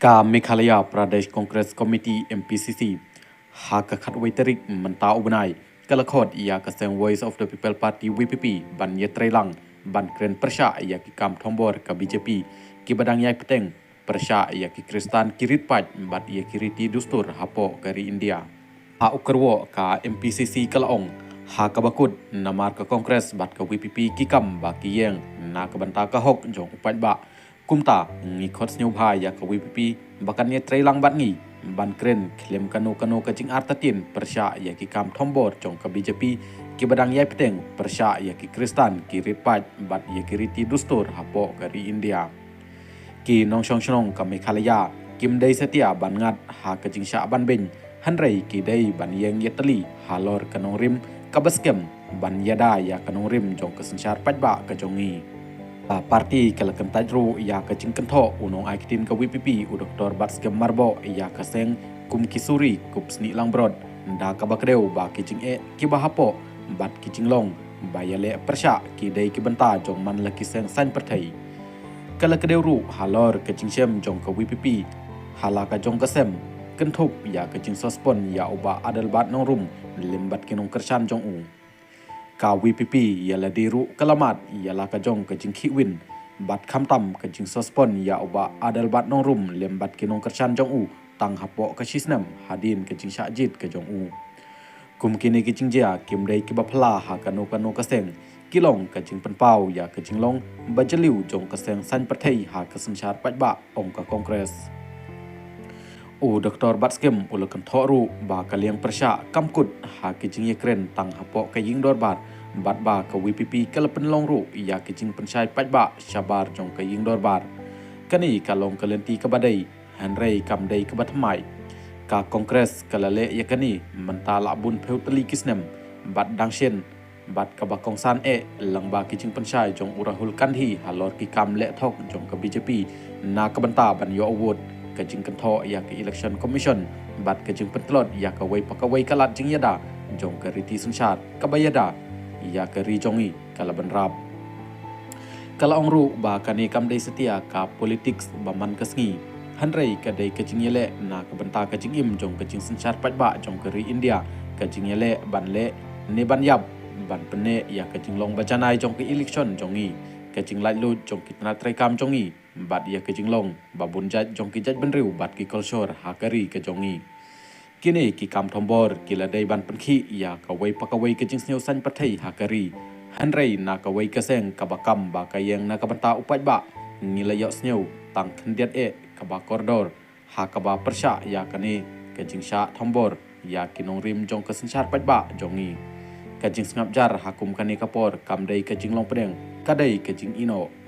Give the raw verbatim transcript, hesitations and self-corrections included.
Ka Meghalaya Pradesh Congress Committee, M P C C, ha ka khatwei tarik mynta u bnai, ka la khot ïa ka seng Voice of the People Party, V P P, ban ïatreilang ban kren pyrshah ïa ki kam thombor ka B J P kiba dang ïai bteng, pyrshah ïa ki Khristan ki rit paid bad ïa ki riti dustur hapoh ka ri India. Ha u kyrwoh ka M P C C ka la ong, ha kaba kut namar ka Congress bad ka V P P ki kam ba ki ïeng na ka bynta ka hok jong u paidbah. Kumta, ngi khot sngewbha ïa ka V P P ba kan ïatreilang bad ngi ban kren khlem kano kano ka jingartatien pyrshah ïa ki kam thombor jong ka B J P kiba dang ïai bteng, pyrshah ïa ki Khristan ki rit paid bad ïa ki riti dustur hapoh ka ri India. Ki nongshong shnong ka Meghalaya kim dei satia ban ngat ha ka jingshah ban beiñ, hynrei ki dei ban ïeng ïatylli halor ka nongrim kaba skhem ban ïada ïa ka nongrim jong ka synshar paidbah ka jong ngi. Ka party ka la kyntait ruh ïa ka jingkynthoh u nongai ktien ka V P P, u Doktor Batskhem Myrboh, ïa ka seng kum ki suri kup snieh langbrot, da kaba kdew ba ki jingeh kiba hapoh bad ki jinglong ba ïaleh pyrshah ki dei ki bynta jong man la ki seng saiñ pyrthei. Ka la kdew ruh halor ka jingshem jong ka V P P ha la ka jong ka sem, kynthup ïa ka jingsuspend ïa u Bah Adelbert Nongrum lem bad ki nongkyrshan jong u. Ka V P P ïa lade ruh ka la mad ïa la ka jong ka jingkhih win bad khamtam ka jingsuspend ïa u Bah Adelbert Nongrum lem bad ki nongkyrshan jong u tang hapoh ka shi snem hadien ka jingshah jied ka jong u. Kum kine ki jingjia kim dei kiba phylla ha kano kano ka seng, ki long ka jingpynpaw ïa ka jinglong ba jylliew jong ka seng saiñ pyrthei ha ka synshar paidbah, ong ka Congress. U Doktor Batskhem u la kynthoh ruh ba ka liang pyrshah kam kut ha ki jingïakren tang hapoh ka ïing dorbar, bad ba ka V P P ka la pynlong ruh ïa ki jingpynshai paidbah shabar jong ka ïing dorbar. Kane ka long ka lynti kaba dei, hynrei kam dei kaba thymmai. Ka Congress ka la leh ïa kane mynta la bun phew tylli ki snem, bad dang shen bad kaba kongsan eh lyngba ki jingpynshai jong u Rahul Gandhi halor ki kam leh thok jong ka B J P na ka bynta ban ïoh vote, ka jingkynthoh ïa ka Election Commission bad ka jingpyntlot ïa kawei pa kawei ka lad jingïada jong ka riti synshar kaba ïada ïa ka ri jong ngi ka la bynrap. Ka la ong ruh ba kane kam dei satia ka politics ba man ka sngi, hynrei ka dei ka jingïaleh na ka bynta ka jingim jong ka jingsynshar paidbah jong ka ri India, ka jingïaleh ban leh ne ban ïap ban pynneh ïa ka jinglong ba janai jong ka election jong ngi, ka jinglaitluid jong ki tnat treikam jong ngi bad ïa ka jinglong ba bun jait jong ki jaitbynriew bad ki kolshor ha ka ri ka jong ngi. Kine ki kam thombor ki la dei ban pynkhih ïa kawei pa kawei ka jingsngew saiñ pyrthei ha ka ri, hynrei na kawei ka seng kaba kam ba ka ïeng na ka bynta u paidbah, ngi la ïohsngew tang khyndiat eh kaba kordor ha kaba pyrshah ïa kane ka jingshah thombor ïa ki nongrim jong ka synshar paidbah jong ngi. Ka jingsngap jar ha kum kane ka por kam dei ka jinglong pdeng, ka dei ka jingïehnoh.